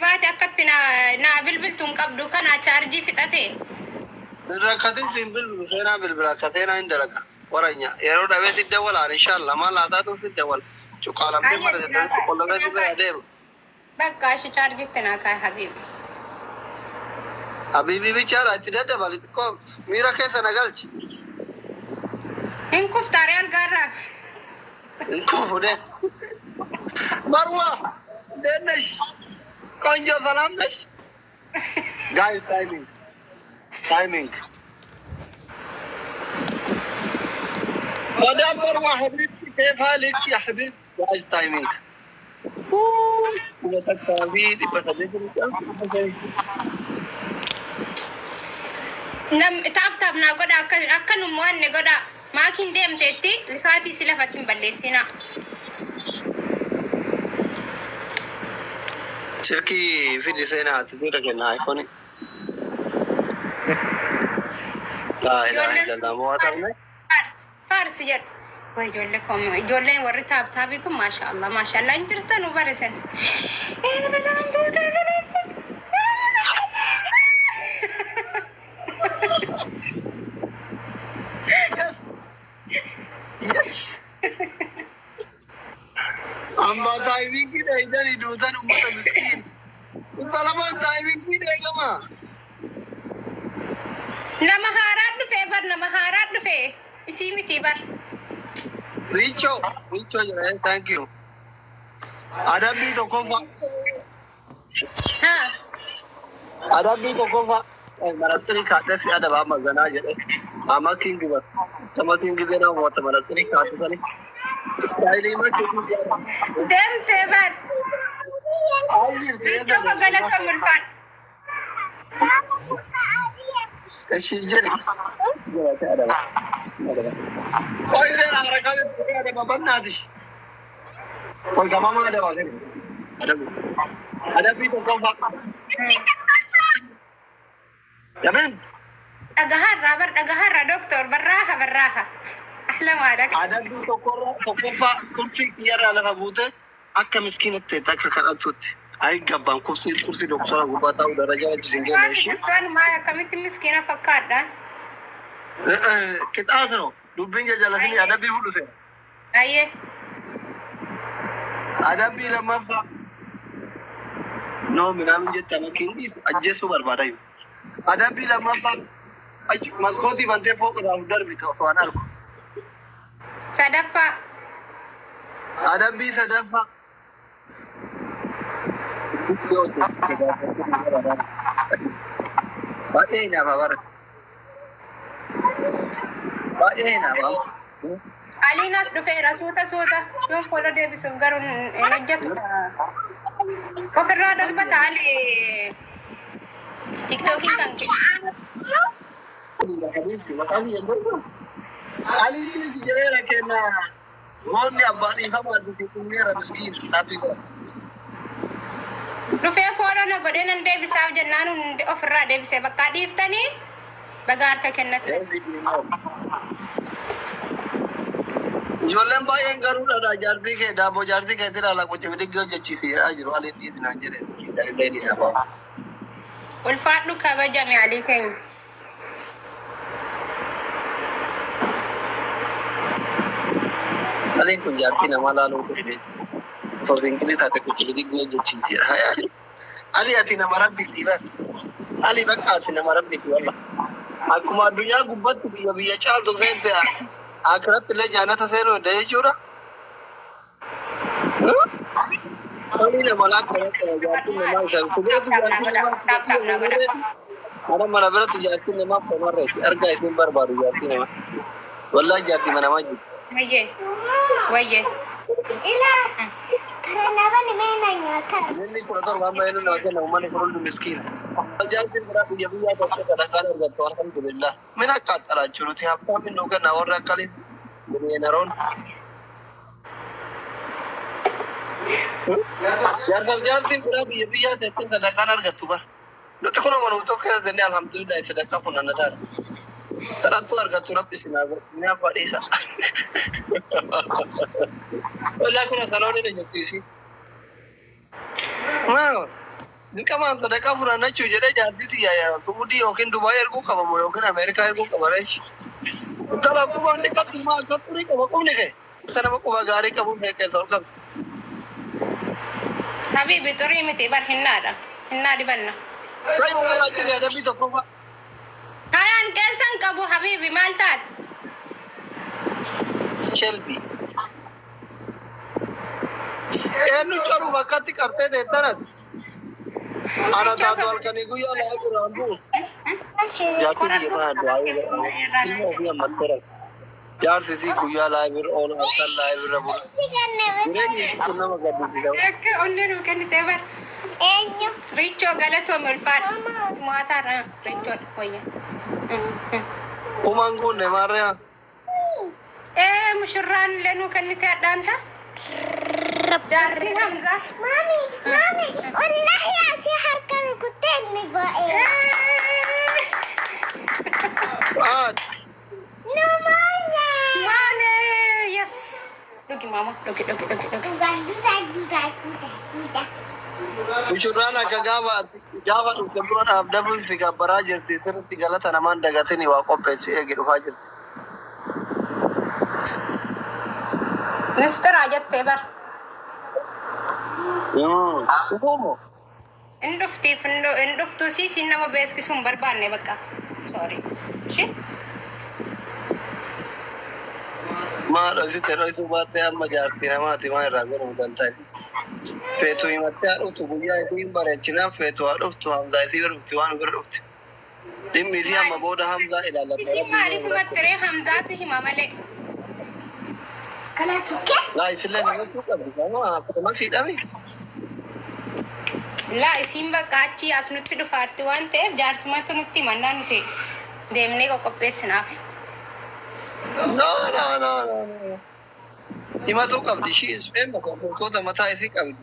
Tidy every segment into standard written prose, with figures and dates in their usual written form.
Baate akkatti naa bilbiltu hin qabdu kana chaarjii fixate. Rakkatin siin bilbilu, seenaa bilbila, akka seenaa hin dalaga. Waranya yeroo dhabee si dawwalaan, inshallah maal laataa si dawwala. Cuqqaalamtee mana seetaa cuqqaalamee si bira deema. Bakka ishi chaarjitti naa kaa'e, habiibi. Habiibii bichaadha, itti daddabali, xiqqoo miira keessa na galchi. Hin kuftaaree algaarraa. Hin kufu de. Marwa, እንዴት ነሽ? ቆንጆ ሰላም ነሽ? Guys, timing timing. مدام مروة حبيبتي، كيف حالك يا حبيبتي؟ Guys, timing. 3800. Nam tap tap naa godha, akka akka nu mo'anne godha. Maakiin deemteetti lifaatii si lafatti hin balleessina. Silkii fidi seenaati sirra kenna iPhone. Laa ilaaha illallah, mo'atamne. Faarsi faarsi jedhu. Way, ijoollee koo, ijoolleen warri tap tapii kun, maasha Allah, maasha Allah, hin jirtan nu barisan. Ee, balaan buute, balaan buute. Yes. Yes. Amma timingii dheeydanii duutan, ummata miskiin. 200 timingii dheegama. Nama haaraa dhufee bar, nama haaraa dhufee isii miti bar. Richo, Richo jira, thank you. Adabbii tokkoffaa. Haa. Adabbii tokkoffaa. Maraxirii kaadhee fi adabaa mazanaa jedhe. Ama kingi bar. Sama kingi bena uummata maraxirii kaatutani. Istaayilii makii jedha. Deemtee bar. Ayyir. Riichoo ko galata mulfaan. Ishii jedhe. Jedhate adaba. Adaba. Qoy seera harakaa jechuun adaba bannaati. Qoy gamama adaba seera. Adabu. Adabbii tokkoffaa. Jameen. Dhagaharraa bar, dhagaharraa doktor, barraaha barraaha. Ahla maalak. Adabbii tokkorraa tokkoffaa, kursii kiyyarraa lafa buute akka miskiinatti akka kadhattutti. Ayi gabbaan kursii doktora gubbaa taa'u darajaa achi sin geenne ishee. Waan maal akkamitti miskiina fakkaadha? Qixaas no dubbiin jajalatini adabbii fudhu seera. Ayyee. Adabbii lammaffaa. No minaamin jette ama kindiisu ajjeesuu barbaada iyyuu. Adabbii lammaffaa, achi maskootii bantee fooqirraa darbite osoo an argu. Sadaffaa. Adabbii sadaffaa. Baay'ee hinaafa bara. Baay'ee hinaafa. Aliinas dhufeera, suuta suuta yoon follow deebisuuf garuu hin hojjetu. Ofirraa darbata Ali tiktookiin kan kee. Habiibti, maqaan kiyya hin beektu? Aliin si jedheera kenna. Goonni abbaa dhiifamaa dhumeera miskiin taappii godha. Dhufee follow na godhee nan deebisaaf jennaan hundi ofirraa deebisee, bakka dhiiftanii baga harka kennatte. Ijoolleen baay'een garuu dhadhaa jaartii kee daaboo jaartii keetii ilaalaa qoche bidiggi hojjechiisi jedhaa jiru, haliin dhiisinaan jedhe. Illee ni dhaabaa. Ulfaadhu, kabajame Alii keenya. Haliin kun jaartii namaa laaluu fedhe. Osoo single taate qoche bidiggi hojjechiisi jedha. Haa Ali. Ali, ati nama rabbiiti bar. Ali, bakka ati nama rabbiiti walla. Akkuma addunyaa gubbatti biyya biyya caaltu seente, akiratti illee jaanata seenuu danda'a jechuudha. Ali nama laakka jaartiin namaa isa biratti jaartiin namaa mana mana biratti jaartiin namaa shamarreeti argaa isin barbaadu jaartii namaa. Wallaahi jaartii namaa jiru. Wayyee. Wayyee. Ilaa kana nama nyaata. Inni 17 amma inni naa kenna, uummanni kun hundi miskiina. Jaartiin biraa biyya biyyaa tokko sadaqaan argattu, alhamdulillah. Min akka axxalaachuu nuti habtaamin nuu kenna warri akkaliin miliyeenaroon. Jaartaaf jaartiin biraa biyya biyyaa teessee sadaqaan argattu bara. Nuti kun amanuu tokko keessa jennee alhamdulillah sadaqaa funaannataa. Kadhattuu argattu, rabbi sinaa godhu. Ni abbaa dhiisa. Wallaahi kun saloon inni jirtiisi. Maa Dirqamaan sadaqaa funaannachuu jedhee jaartii xiyyaa Suudii yookiin Dubaay erguu qabamu yookiin Ameerikaa erguu qaba reesh. Intala qubaan dhiqattu maal akka xurii qaba qubni kee. Akka nama quba gaarii qabuun beekeessa ol qabdi. Habiibi, xurii miti bar, hinnaadha. Hinnaa dibanna. Fayyuu walaa jira adabbii tokkoffaa. Hayaan keessan qabu, habiibi, maal taate? Shelby. Eenyu coruuf akkatti qartee teettanati? Ana taatu halkanii guyyaa laa duraan bu'u. Jaartii biyya tana du'aa ilma ofii ammatteera. Jaarsi isii guyyaa live irra oolu, halkan live irra bula. Jireenyi isii kun nama gaddisiisa. Akka onnee nuu kennitee bar. Eenyu? Richoo, galatoome, ulfaadha. Sumu'ataadha. Richoodha wayya. Kumaan guunne maarree. Ee, mushurraan illee nuu kennitee addaanta. Jaartiin Hamzaa. Mami, mami, wallahi ati harka rukuttee inni ba'e. Aati. No maana. Maane, yes. Dhugi maama, dhugi, dhugi, dhugi, dhugi. Duga, duga, duga, duga. Mushurraan akka gaafa dhufte bura dhaabdabuun si gabbaraa jirti, sirriitti galata namaan dagatini waa qopheessi eegi dhufaa jirti. Mistiraa jettee bar. Dhufuumoo? In dhuftiif in dhuftuu si siin nama beeksisuu hin barbaanne bakka. Sorry. Shi? Maal dhoysite? Dhoysuu baattee amma jaartii namaati maa irraa godhuu danda'a? Feetu himattee haa dhuftu, guyyaa isii hin bareechinaan feetu haa dhuftu, Hamzaa isii bira dhufti, waan bira dhufti. Dhimmi isii amma booda Hamzaa ilaallata. Isin maaliif himattiree? Hamzaatu hima malee. Kana tukke? Laa, isillee namatti qabdi. Nama siidhami. Laa, isiin bakka achii as nutti dhufaarti waan ta'eef jaarsumatti nutti himannaa nuti deemnee qoqopheessinaaf. No, no, no, no, no. Himatuu qabdi. She is famous. Hordoftoota mataa isii qabdi.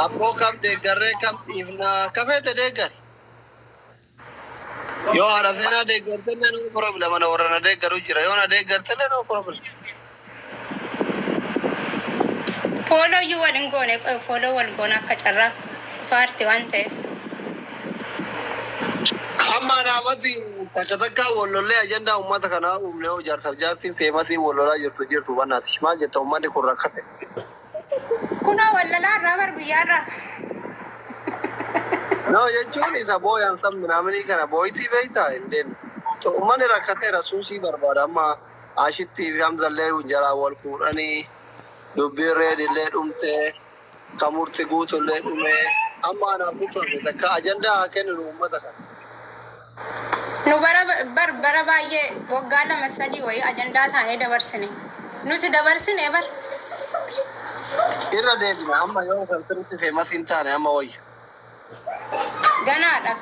Abboo, kam deeggarree, kam dhiifnaa? Kafeete deeggari. Yoo haadha seenaa deeggartellee no problem. Ana warra na deeggaru jira. Yoo na deeggartellee no problem. Follow iyyuu wal hin goone, follow wal goone akka carraa dhufaarti waan ta'eef. Amma anaafatti takka takka wal lollee ajandaa uummata kanaa uumne, hoo jaarsaaf jaartiin famousii wal lolaa jirtu jirtu bannaati. Maal jetta, uummanni kun rakkate? Kunoo wallalaa irraa bar guyyaarraa. No, jechuun isa booyaan san minaaminii kana booyitii beektaa hin deemu. Uummanni rakkateera, suusii barbaada. Amma Ashittii fi Hamzallee jalaa wal fuudhanii, dubbiin reedillee dhumtee, kamurti guutullee dhumee, amma anaaf hafe takka ajandaa haa kenninu uummata kana. Nu bara bar bara baay'ee, waggaa 2 3 wayii ajandaa taanee dabarsine. Nuti dabarsine bar. Irra deebina amma yoo san sirriitti famousii hin taane amma wayya. Ganaadha,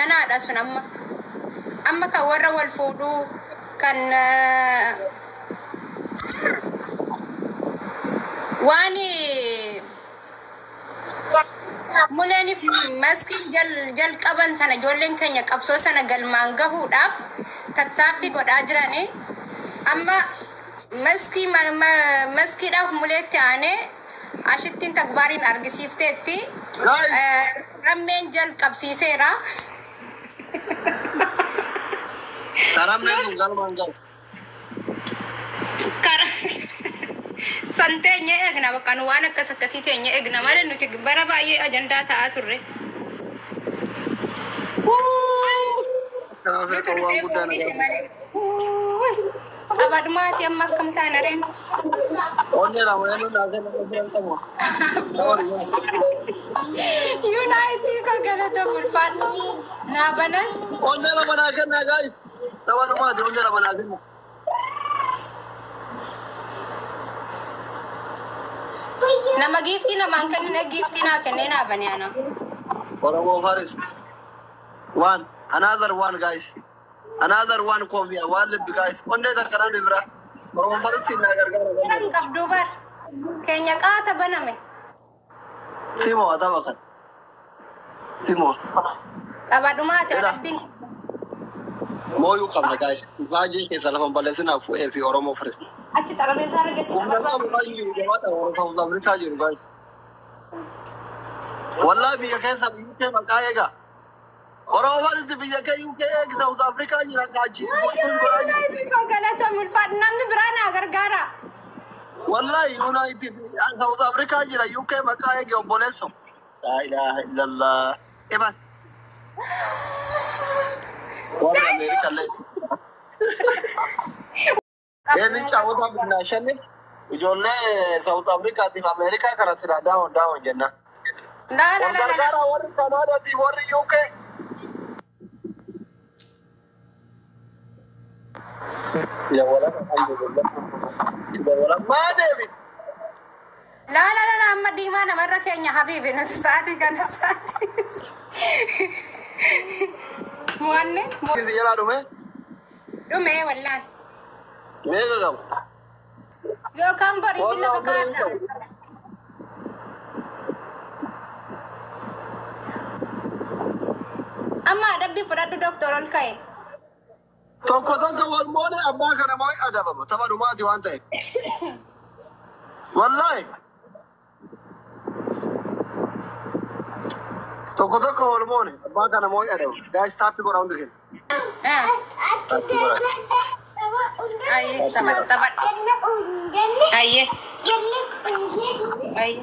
ganaadha sun amma. Amma kan warra wal fuudhuu kan waan muleeniif maskiin jalqaban sana, ijoolleen keenya qabsoo sana galmaan gahuudhaaf tattaaffii godhaa jiranii, amma maskii maskiidhaaf muleetti aanee ashittiin takbaariin argisiifteetti. Guys! Rammeen jalqabsiiseera. Karammeen sun galmaan gahu. Kara san teenyee eegna, bakka nu waan akkas akkasii teenyee eegna malee nuti bara baay'ee ajandaa ta'aa turre. Kanaaf Nuti hirka waan dhufee guddaa na boobise gaafata. malee. Abadhumaati amma akkam taana reen? Onnee lama eenyu naa kenna biran qabu. Yuunaayitii koo, galata, ulfaadhu. Naa banan. Onnee lama naa kenna, guys. Tapha dhumaati, onnee lama naa kenna. Nama giiftii namaan kennine, giiftii naa kennee naa bane ana. Oromoo first. One. Another one, guys. Another one coffee. One lip, guys. Onnee takka namni bira. Oromoo first naa gargaara. Kan qabduu bar. Keenya qaata baname. Simo tapha kan. Simo. Abadhumaati Jedha. adabbiin. Mooyuu qabna, guys. Baay'ee keessa lafa hin balleessinaaf fu'ee fi Oromoo first. Achi xarabeessaa argisiisa. Humna qabu baay'ee jabaata warra South Africa jiru, guys. Wallahi biyya keessa UK maqaa eega. Oromoon biyya kee UK eegi South Africa jira kaachi. Galatoom ulfaadhu namni biraa naa gargaara. Wallahi United South Africa jira UK maqaa eegi obboleesso. Laa ilaaha illallah. Eban. Warra Ameerika illee. Eenyu caawwataa binnaa shanin ijoollee South Africaatiif Ameerikaa kana silaa daawon daawon jenna. Laa laa Wal laa laa. gargaara warri Kanaadaatiif warri UK. Dabalan alhamdulillah. Dabalan maa deebi. Laa laa laa amma diimaa namarra keenya habiibi nuti sa'aatii kana sa'aatii. Mo'anne Isin jalaa dhume dhumee wallaan. meeqa qaba? Yookaan borii Wallah lafa umrii hin kaa'adha. qabu. Amma adabbii fudhadhu doktor ol ka'e. Tokko tokko wal moone abbaa kana moo adabama tapha dhumaati waan ta'eef. Wallahi tokko tokko wal moone abbaa kana moo adabama. Gaayis taappi godha hundi keessa. Ati Ayyee taphadhu taphadhu. Ayyee ayyee.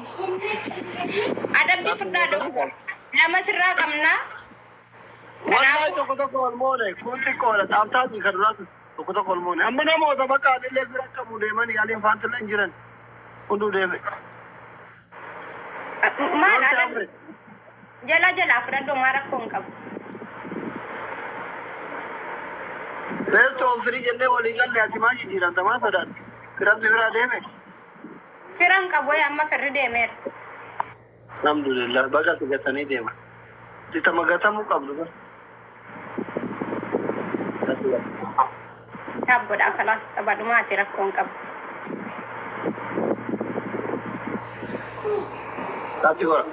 Adabbii fudhaa doktor. Lama sirraa qabnaa. Wallahi tokko tokko wal moone kun xiqqoodha taaptaatii kan duraatu tokko tokko wal moone. Amma namoota bakka adillee bira qabu deemanii aliin faantillee hin jiran hunduu deeme. Maal Wanti adabbii amri. jala jalaa fudhadhu maa rakkoo hin qabu. Best of three jennee walii galle ati maa jijjiiramta maa sodaatti? Firatti biraa deeme. Firan qabu wayii amma firri deemeera. Alhamdulillah baga gatanii deema. Ati tama gatamuu qabdu bara. Taabboodha kalaas taphadhumaati rakkoo hin qabu. Taappi gora.